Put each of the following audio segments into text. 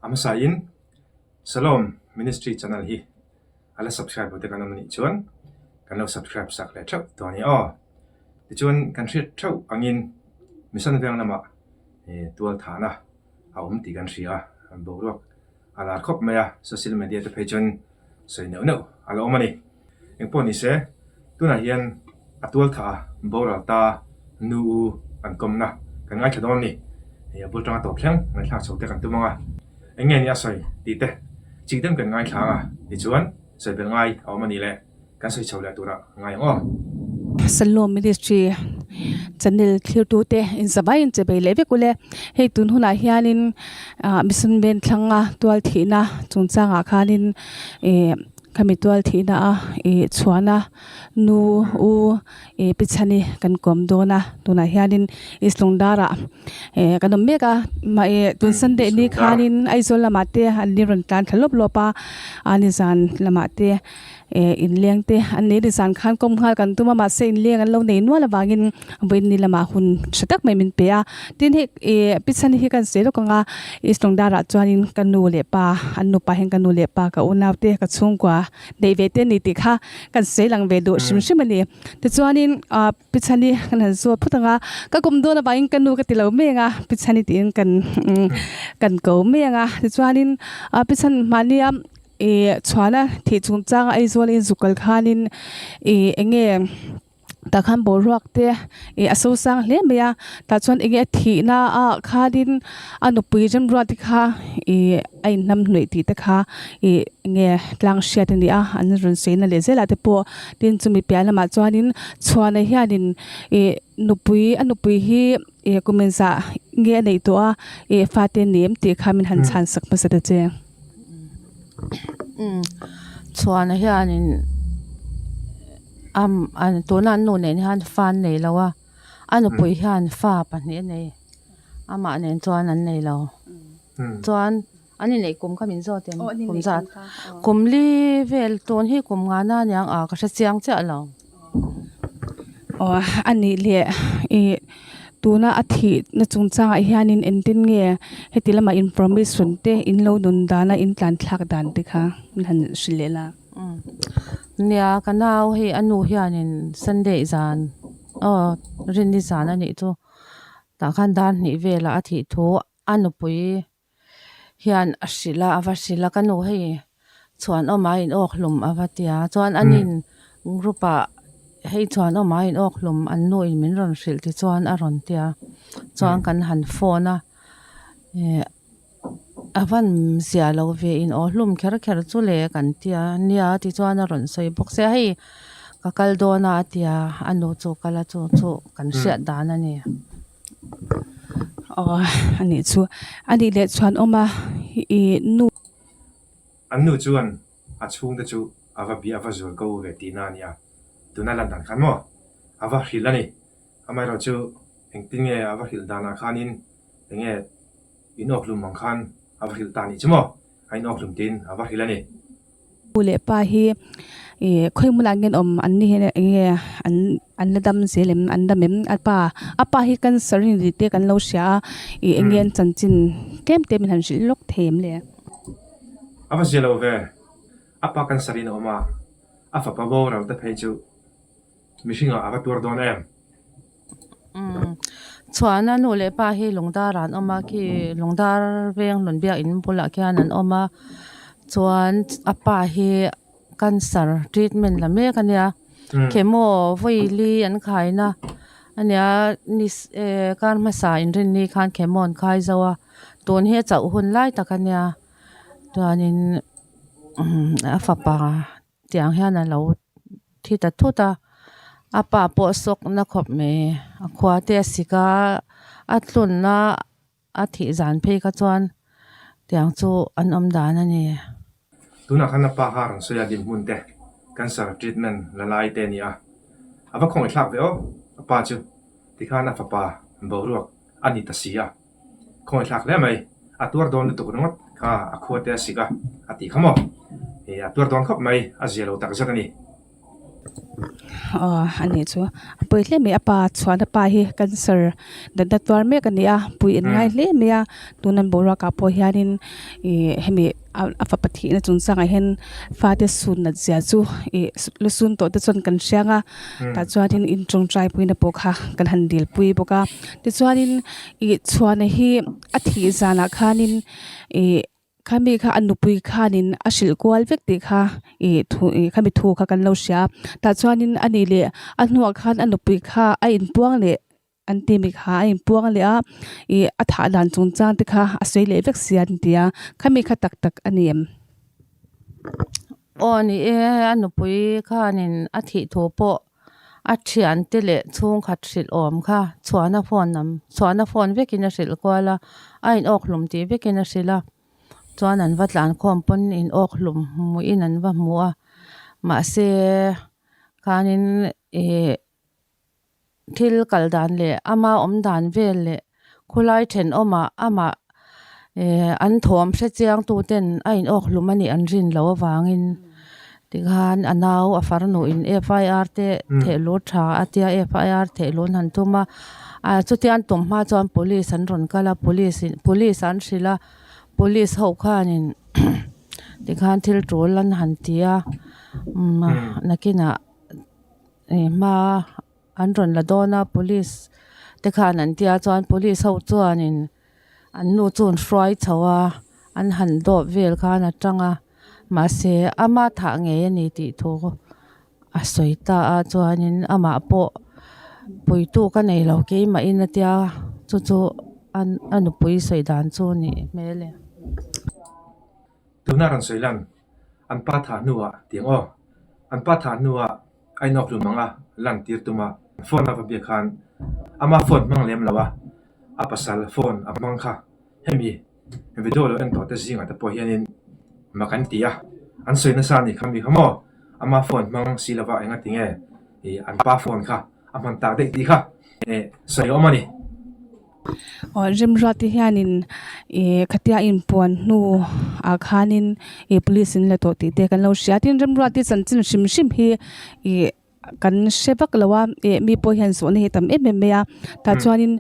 A hmasain Shalom Ministry channel hi a la subscribe lo te kan awm anih chuan kan lo subscribe sak leh theuh tawh a ni aw. Tichuan kan hriat theuh angin Mission Veng lamah tual thahna a awm tih kan hria a, boruak a lar khawp mai a, social media te phei chuan sawi neuh neuh a la awm a ni. Engpawh ni se, tunah hian a tual tha boral ta nu u an kawmna kan ngaithla dawn a ni. Hei a bul tanga tawp thleng ngaihthlak chho te kan tum ang a, eng nge ni a sawi tih te chik deuh kan ngaithla ang a, tichuan sawi belh ngai a awm a nih le. Kan sawi chho leh turah ngai ang aw. Salom Ministry channel thlirtute inzavai in che bei leh vek ule. Hei tun hunah hianin ah Mission Veng thlanga tual thihna chungchangah khanin ih khami tual thihna a ih chhuahna nu u ih pi chhani kan kawm dawn a tunah hianin East Lungdarah ih kan awm mek a mah ih tun Sunday ni khanin Aizawl lamah te an ni rawn tlan thla lawp lawp a a nizan lamah te. Eh inleng te an nei nizan khan kawm nghal kan tum a mahse inleng an lo nei nual avangin vawiin ni lamah hun tha tak mai min pe a tin hei eh pi chhani hi kan sawi lawk ang a East Lungdarah chuanin ka nu leh pa an nupa hian ka nu leh pa ka unau te ka chhungkua neih ve te a ni tih kha kan sawi lang ve duh hrim hrim a ni tichuanin ah pi chhani kan han zawt phawt ang a ka kum dawn avangin ka nu ka ti lo mai ang a pi chhani tiin kan kan ko mai ang a tichuanin ah pi chhan mahnia. Ih chhuahna thih chungchang a Aizawl in zuk kal khanin ih eng nge tah khan boruak te ih a so sang hle mai a tah chuan eng nge a thihna ah khanin a nupui remruat te kha ih a inhnam hnuih tih te kha ih eng nge tlang hriat a ni a an rawn sawi na leh zel ah te pawh tin chumi piah lamah chuanin chhuahna hianin ih nupui a nupui hi ih kum inzah nge a neih tawh a ih fate ni em tih kha min han chhan sak hmasa ta che. Chhuana hianin am tuna an nu nen hian fa an nei lo a, a nupui hian fa pahnih a nei, amah nen chuan an nei lo. Chuan an inneih kum kha min zawt em? Kum zat kum li vel tun hi kum ngana aniang a ka hre chiang chiah lo. Aw a nih leh ih tuna a thih na chungchangah hianin engtin nge heti lama in promise rawn te in lo nun dana in tlan thlak dan te kha min han hrilh leh la. Nia ka nau hei a nu hianin Sunday zan aw rinni zan a nih chu tah khan dar hnih velah a thih thu a nupui hian a hrilh a a va hrilh a ka nu hei chhuanawma in awk hlum a va ti a chuan an in group ah hei chhuanawma in awk hlum an nu in min rawn hrilh ti chuan a rawn ti a chuan kan han phone a eh a van zia lo ve in aw hlum kher kher chu le kan ti a nia ti chuan a rawn sawi bawk sia hei ka kal dawn a a ti a a nu chu kal a chu chu kan hriat dan a ni. Aw a nih chu a nih leh chuan awm a ih nu. An nu chuan a chhungte chu a va bia a va zual ko ve tihna a ni a, tuna lan dan khan maw a va hrilh a ni. Amaherawhchu engtin nge a va hrilh danah khanin enge inawkhlum ang khan a va hrilh ta nih chu maw a inawkhlum tiin a va hrilh a ni. U leh pa hi ih khawi hmunah nge an awm an ni hian eng nge an an la dam zel em an dam em a pa a pa hi cancer a ni tih te kan lo hria a ih eng nge an chanchin tlem te min han hrilh lawk thei em le. A va zia lo ve, a pa cancer in a awm a, a fapa boral te phei chu mihringah a va tuar dawn em. Chhuahna nu leh pa hi Lungdar ah an awm a khi Lungdar veng hlun biakinn bulah khian an awm a chuan a pa hi cancer treatment la mek a nia chemo vawi li an khai na a nia ni eh kar hmasa inrinni khan chemo an khai zo a tun hi a chauh hun lai tak a nia chuanin a fapa. Tiang hian a lo thi ta thut a, a pa pawh sawk na khawp mai a khua te a sik a, a tlunna a thih zan phei kha chuan tiang chu an awm dan a ni. Tunah khan a pa kha rawn sawi a dinhmun te cancer treatment la lai te a ni a, a va khawngaih thlak ve aw a pa chu tikhan a fapa boruak a ni ta si a. Khawngaih thlak hle mai, a tuar dawn lutuk ringawt kha a khua te a sik a, a tih kha maw? Ih a tuar dawn khawp mai, a zia lo tak zet a ni. Aw a nih chu a pawi hle mai a pa chhuahna pa hi cancer natna tuar mek a ni a pui in ngai hle mai a tuna boruak ah pawh hianin ih hemi a fapa thihna chungchangah hian fate sun nat zia chu ih lu sun tawh te chuan kan hriang a tah chuanin in tawngtai puina pawh kha kan han dil pui bawk a tichuanin ih chhuahna hi a thih zanah khanin ih. Khami kha a nupui khanin a hrilh kual vek tih kha ih thu ih khami thu kha kan lo hria a tah chuanin a nih leh a hnuah khan a nupui kha a inpuang leh an ti mi kha a inpuang leh a ih a thah dan chungchang te kha a sawi leh vek sia an ti a khami kha tak tak a ni em? Aw ni e, a nupui khanin a thih thu pawh a thiante leh chhungkhat hrilh awm kha chhuahna phone lam chhuahna phone vekin a hrilh kual a a in awk hlum tih vekin a hrilh a chuan an va tlan khawm pawn in awk hlum hmuhin an va hmu a mahse khanin ih thil kal dan leh ama awm dan vel leh khawlai thenawmah amah eh an thawm hre chiang tu ten a in awk hlum a nih an rin loh avangin tikhan a nau a farnu in F I R te theh lut tha a tia F I R theh lut han tum a ah chutia an tum hma chuan police an rawn kal a police in police an hrilh a police ho khanin tikhan thil tul an han ti a umm nakinah ih hma an rawn la dawn a police te khan an tia chuan police ho chuanin an nu chu an hruai chho a an han dawp vel khan a tang a mahse ama thah ngei a ni tih thu a sawi ta a chuanin amah pawh puitu ka nei lo keimah in a tia chu chu a nupui sawi dan chu a nih hmel e. Tuna rawn sawi lan an pa thah hnuah tiang aw an pa thah hnuah a inawk hlum ang a lan tir tum a phone a va biak khan ama phone hmang lem lo a a pasal phone a hmang kha hemi video lo en tawh te zingah te pawh hianin mak an ti a an sawi nasa a nih kha mi kha maw ama phone hmang si lova enga tinge ih an pa phone kha a hman tak daih tih kha eh sawi a awm a ni. Aw Remruati hianin ih khatia inpuan hnu ah khanin ih police in la tawh tih te kan lo hria tin Remruati chanchin hrim hrim hi ih kan hre vak lo a ih mi pawh hian zawhna hi a tam em em mai a tah chuanin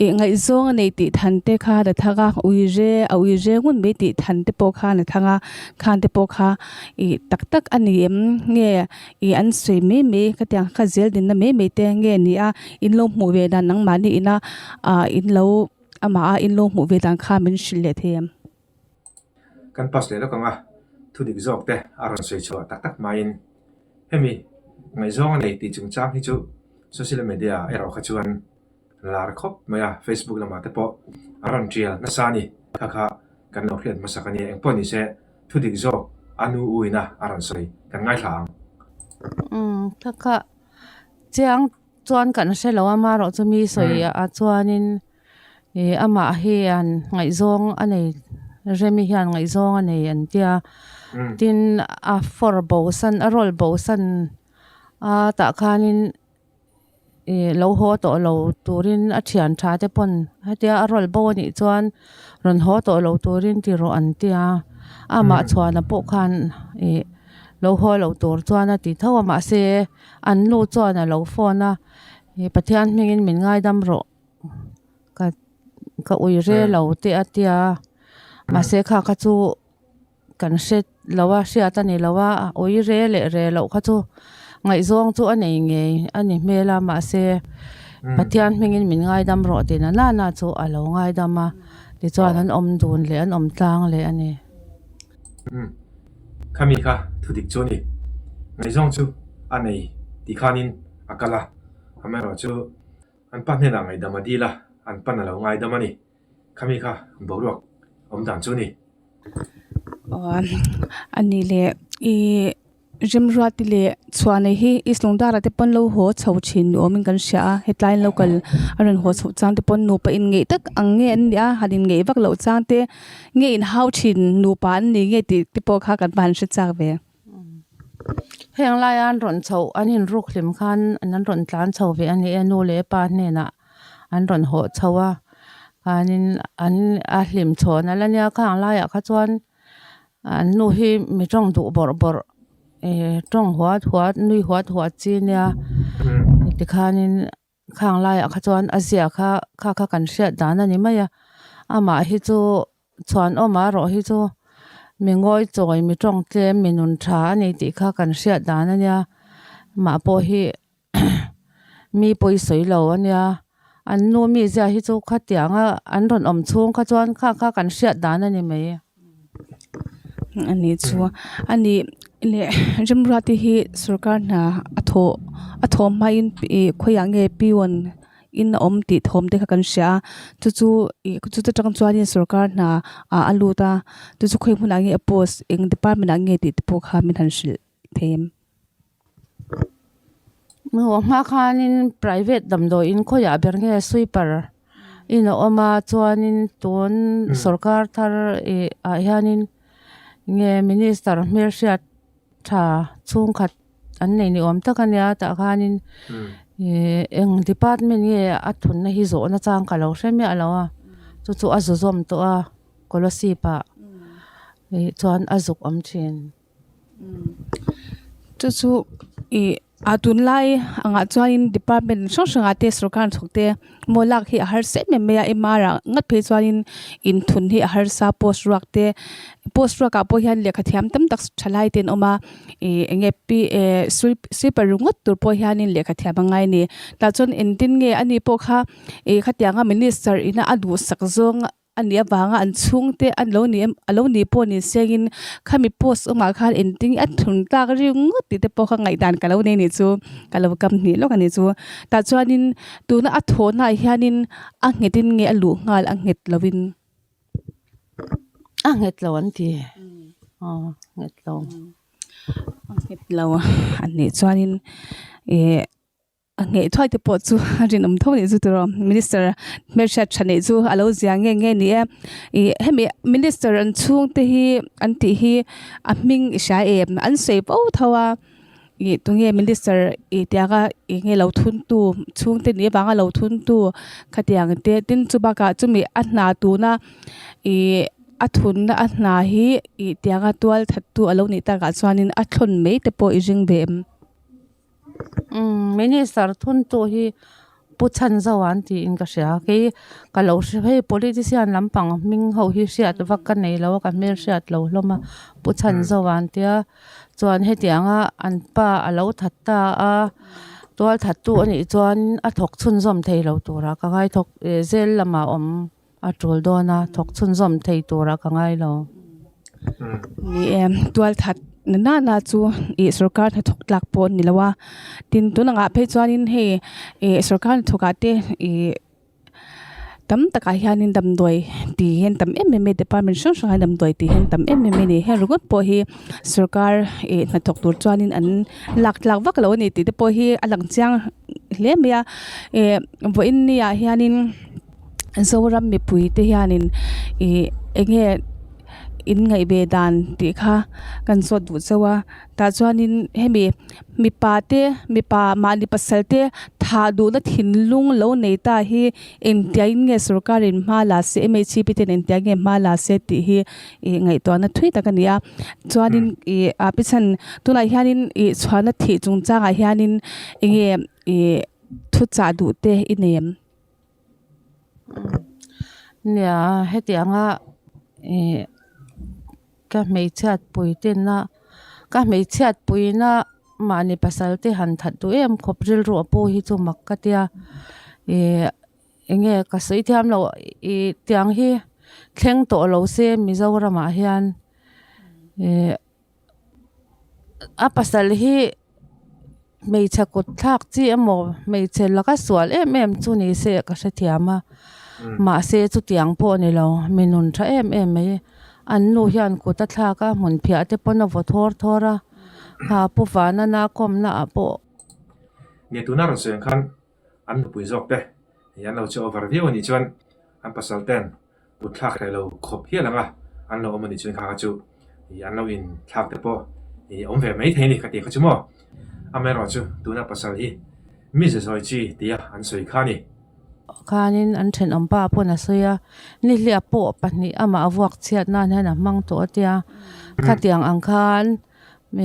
ih ngaihzawng a nei tih than te kha la thang a ui re a ui re ngun mai tih than te pawh khan a thang a khan te pawh kha ih tak tak a ni em nge. Ih an sawi mai mai ka ti ang kha zel dinna mai mai te nge ni a in lo hmuh ve dan nangmahni ina ah in lo amah a in lo hmuh ve dan kha min hrilh leh thei em. Kan pass leh lawk ang a, thu dik zawk te a rawn sawi chhuah tak tak hmain hemi ngaihzawng a nei tih chungchang hi chu social media erawh kha chuan lar khawp mai a, Facebook lamah te pawh a rawn tial nasa a ni. Kha kha kan lo hriat hmasak a nia, engpawh ni se thu dik zawk a nu u ina a rawn sawi kan ngaithla ang. Umm kha kha chiang chuan kan hre lo a, amaherawh chu mi sawi ah chuanin ih amah hian ngaihzawng a nei Remi hian ngaihzawng a nei an tia, tin a fawr bosan a rawl bosan a tah khanin. Ih lo haw tawh lo turin a thian tha te pawn hetia a rawl bo anih chuan rawn haw tawh lo turin ti rawh an tia amah chhuana pawh khan ih lo haw lo tur chuan a ti tho a mahse an nu chuan a lo phone a ih Pathian hmingin min ngaidam rawh ka ka ui re lo te a tia mahse kha kha chu. Kan hre lo a, hriat a ni lo a, a ui re leh re loh kha chu ngaihzawng chu a nei ngei a ni hmel a, mahse Pathian hmingin min ngaidam rawh tih na nana chu a lo ngaidam a, tichuan an awm dun leh an awm tlang leh a ni. Umm, khami kha thu dik chu a ni. Ngaihzawng chu a nei tih khanin a kal a, amaherawhchu an pa hnenah ngaihdam a dil a, an pan a lo ngaidam a ni. Khami kha boruak awm dan chu a ni. A nih leh i Remruati leh Chhuanei hi East Lungdara te pawn lo haw chho thin ni awmin kan hria a, hetlai local a rawn haw chhoh chang te pawn nupa inngeih tak ang nge an nih a, han inngeih vak loh chang te nge inhau thin nupa an ni nge tih te pawh kha kan va han hre chak ve. Heng laia an rawn chhoh an inruk hlim khan an rawn tlan chho ve a ni e, nu leh pa hnenah an rawn hawh chho a khanin an a hlim chhawn a la nia khang laiah kha chuan an nu hi mi tawng duh bawrh bawrh. tawng huat huat nui huat huat chi nia tikhanin khang laiah kha chuan a zia kha kha kha kan hriat dan a ni mai a amah hi chu chhuanawma erawh hi chu mi ngawi chawi mi tawng tlem mi nun tha a ni tih kha kan hriat dan a nia mah pawh hi. Mi pawi sawi lo a nia, an nu mi zia hi chu khatianga an rawn awm chhung kha chuan kha kha kan hriat dan a ni mai. A ni chu a ni leh Remruati hi sorkar hna a thawh a thawh hmain ih khawiah nge peon in a awm tih thawm te kha kan hria a chu chu ih chuta tang chuanin sorkar hna ah a lut a chu chu khawi hmunah nge a post eng department ah nge tih te pawh kha min han hrilh thei em. Hmuh hma khanin private damdawiin khawiah ber nge sweeper in a awm a chuanin tun sorkar thar ih ah hianin nge minister hmelhriat tha chhungkhat an nei ni awm tak a nia tah khanin ih eng department nge a thunna hi zawhna chang ka lo hre miah lo a chu chu a zu zawm tawh a kolasib ah ih chuan a zuk awm thin. Chu chu ih a tunlai angah chuanin department hrang hrangah te sorkar hnathawk te maw lak hi a harsa em em mai a M R ah ngat phei chuanin inthun hi a harsa post ruak te post ruak ah pawh hian lehkha thiam tam tak thalai te an awm a ih eng nge p eh sweeper ringawt tur pawh hianin lehkha thiam a ngai a ni tah chuan engtin nge ani pawh kha ih khatianga minister ina a duhsak zawng a nih avanga an chhungte an lo ni em a lo nih pawh ni sengin khami post awmah khan engtin a thun tlak ringawt tih te pawh kha ngaihdan ka lo nei anih chu ka lo kam hnih lawk anih chu tah chuanin tuna a thawhna ah hianin a nghet in nge a luh nghal a nghet lovin. A nghet lo an ti aw nghet lo. A nghet lo a nih chuanin ih. A ngheh thuai te pawh chu a rinawm tho anih chu tiraw minister hmelhriat tha neih chu a lo zia nge nge ni e ih hemi minister an chhung te hi an tih hi a hming i hria em an sawi fo tho a ih tunge minister ih tianga eng nge lo thun tu chhungte nih avanga lo thun tu khatiang te tin chu bakah chumi a hna tuna ih a thunna a hna hi ih tianga tual that tu a lo nih takah chuanin a thlawn mai te pawh i ring ve em. Umm minister thuntu hi pu chhan zo an tiin ka hria kei ka lo hre hei politician lampang hming ho hi hriat vak ka nei lo a ka hmel hriat lo hlawm a pu chhan zo an tia chuan hetianga an pa a lo that ta a tual that tu anih chuan a thawk chhunzawm thei lo turah ka ngai thawk eh zel lamah a awm. A tul dawn a, thawk chhunzawm thei turah ka ngai lo. Ni e, tualthat na nana chu ih sorkar hnathawk tlak pawh a ni lo a, tin tun angah phei chuanin hei ih sorkar hnathawkah te ih tam takah hianin damdawi tih hi an tam em em mai a department hrang hrangah damdawi tih hi an tam em em mai a ni. Heng ringawt pawh hi sorkar ih hnathawk tur chuanin an lak tlak vak lo a ni tih te pawh hi a lang chiang hle mai a, ih vawiin ni ah hianin. Zoram mipui te hianin ih eng nge in ngaih ve dan tih kha kan zawt duh chauh a tah chuanin hemi mipa te mipa mahni pasal te thah duhna thinlung lo nei ta hi engtiangin nge sorkar in hma la se M H P ten engtiang nge hma la se tih hi ih ngaihtuahna thui tak a ni a chuanin ih ah pi chhan tunah hianin ih chhuahna thih chungchangah hianin eng nge ih thuchah duh te i nei em? Nia hetianga ih ka hmeichhiat pui tena ka hmeichhiat puina mahni pasal te han that duh em khawp rilru a pu hi chu mak ka tia ih eng nge ka sawi thiam loh ih tiang hi thleng tawh lo se Mizoramah hian ih. A pasal hi hmeichhe kut thlak chi emaw hmeichhe laka sual em em chu ni se ka hrethiam a mahse chutiang pawh a ni lo mi nun tha em em mai an nu hian kut a thlak a hmun phiah te pawn a vaw thawr thawr a kha pu vanana kawmna ah pawh. Nia tuna rawn sawi ang khan an nupui zawk te an lo che over viau a nih chuan an pasal ten kut thlak hreh lo khawp hial ang a, an lo awm a nih chuan kha kha chu ih an lo in thlak te pawh ih awm ve mai thei a ni ka tih kha chu maw. Amaherawh chu tuna pasal hi mi ze zawi chi tia an sawi kha a ni. Khanin an thenawm pa pawn a sawi a, nihliap pawh pahnih amah a vuak chhiat nan hian a hmang tawh a tia, khatiang ang khan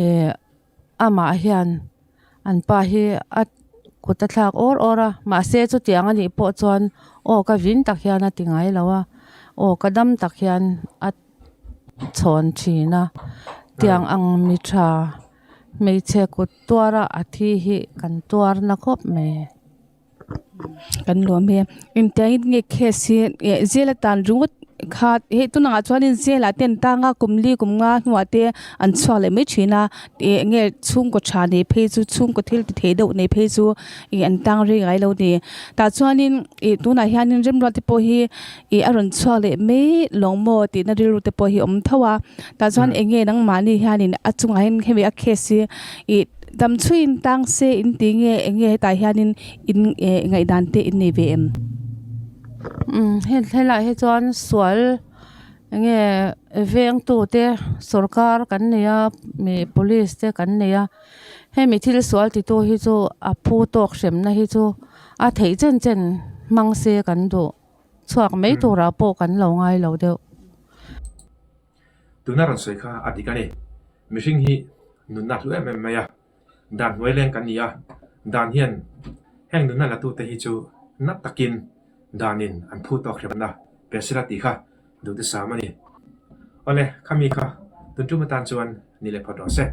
ih. Amah hian an pa hi a kut a thlak awr awr a, mahse chutiang a nih pawh chuan aw ka vin tak hian a ti ngai lo a, aw ka dam tak hian a chhawn thin a, tiang ang mi tha hmeichhe kut tuara a thi hi kan tuar na khawp mai. Kan lawm e. Engtiangin nge case hi eh jail atan ringawt kha hei tunangah chuanin jail ah te an tang a kum li kum nga hnuah te an chhuak leh mai thin a ih eng nge chhungkaw tha nei phei chu chhungkaw thil ti thei deuh nei phei chu ih an tang rei ngai lo a ni. Tah chuanin ih tunah hianin remruat te pawh hi ih a rawn chhuak leh mai lawng maw tihna rilru te pawh hi a awm tho a tah chuan eng nge nangmahni hianin a chungah hian hemi a case hi ih Dam chhuiin tang se in ti nge eng nge hetah hianin in eh ngaihdan te in nei ve em? Umm hei helaiah hi chuan sual eng nge vengtu te sorkar kan nei a ih police te kan nei a hemi thil sual titu hi chu a phu tawk hremna hi chu a theih chen chen hmang se kan duh chhuak mai turah pawh kan lo ngai lo deuh. Tuna rawn sawi kha a dik a ni. Mihring hi nunna hlu em em mai a, dan hnuai leng kan ni a, dan hian heng nunna latute hi chu nat takin danin an phu tawk hremna pe sela tih kha duhthusam a ni. Awle, khami kha tun tum atan chuan ni leh phawt rawh se.